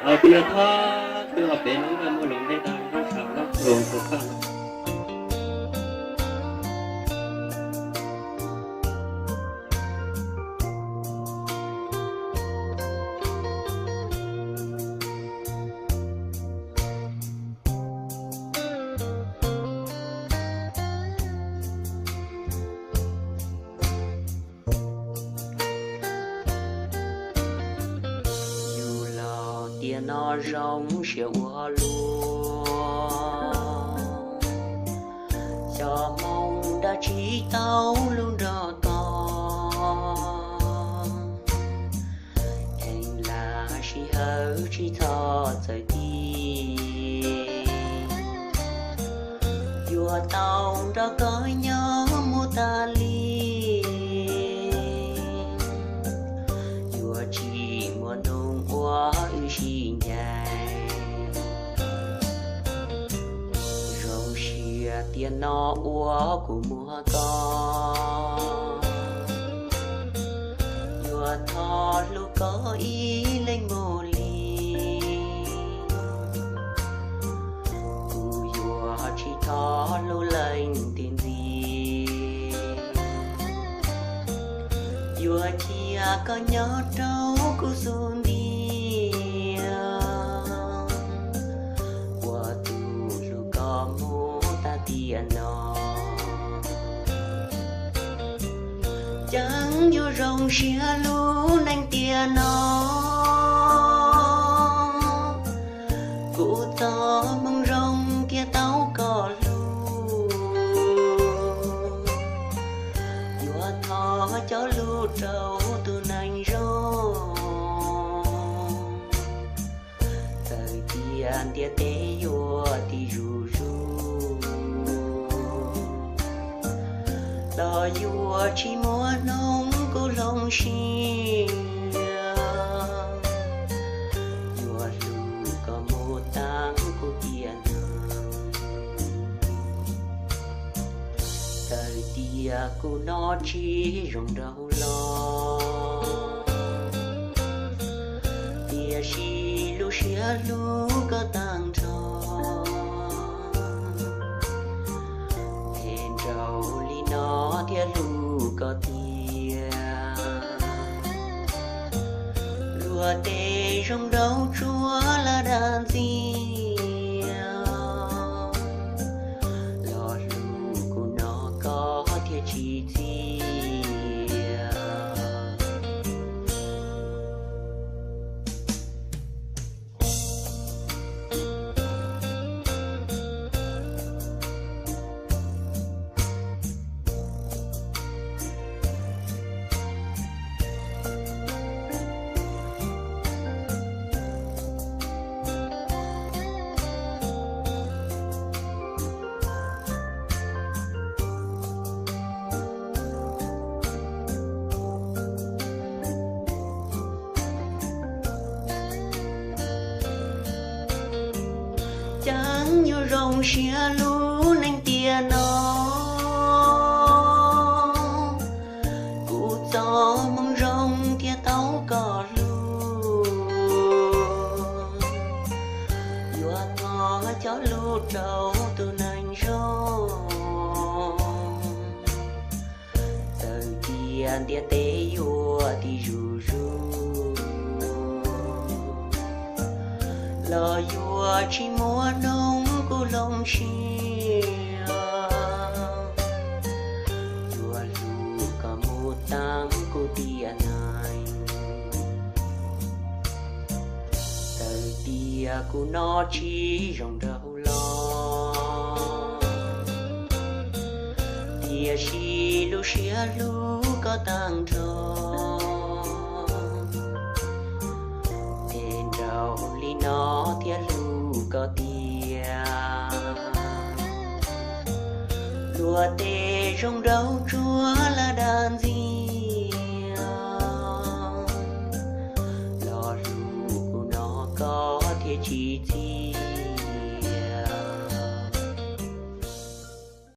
Kuv yog Thoj, kuv yog pem no, muaj lus ntev tag nrho, sab lab tus paj no. Yus los tiam no zoo siab ua luaj, xyov hmoov dab tsi tau lub nrog koj. Kheev lam sij hawm tsis txhob txawm tig, yuav tau nrog koj nyob mus tas li. Yuav tsis muaj hnub uas wb sib ncaim. Zoo siab tiam no uas kuv muaj koj, yuav thov hlub koj ib leeg mus li. Kuv yuav tsis thov hlub leej twg ntxiv, yuav cia koj nyob rau kuv xub ntiag. Ua tus hlub koj mus tas tiam no, ceeb yuav zoo siab lub neej tiam no. Kuv txoj hmoo zoo thiaj tau koj hlub, yuav thov coj lub rau tus neeg zoo. Txawm tias ntiaj teb yuav tib zuj zus, los yuav tsis muaj hnub kuv hloov siab, yuav hlub koj mus tag kuv tiam neeg. Txawm tias kuv no tsis zoo nraug los, tiam sis lub siab hlub koj tag nrho, es nraug li no thiaj hlub koj tiag. Luag tej zoo nraug tsuas lam dag ntxias, los hlub kuv no koj thiaj tsis txias. Ceeb yuav zoo siab lub neej tiam no, kuv txoj hmoo zoo thiaj tau koj hlub, yuav thov coj lub rau tus neeg zoo. Txawm tias ntiaj teb yuav tib zuj zus, los yuav tsis muaj hnub kuv hloov siab, yuav hlub koj mus tag kuv tiam neeg. Txawm tias kuv no tsis zoo nraug los, tiam sis lub siab hlub koj tag nrho, es nraug li no thiaj hlub koj tiag. Luag tej zoo nraug tsuas lam dag ntxias,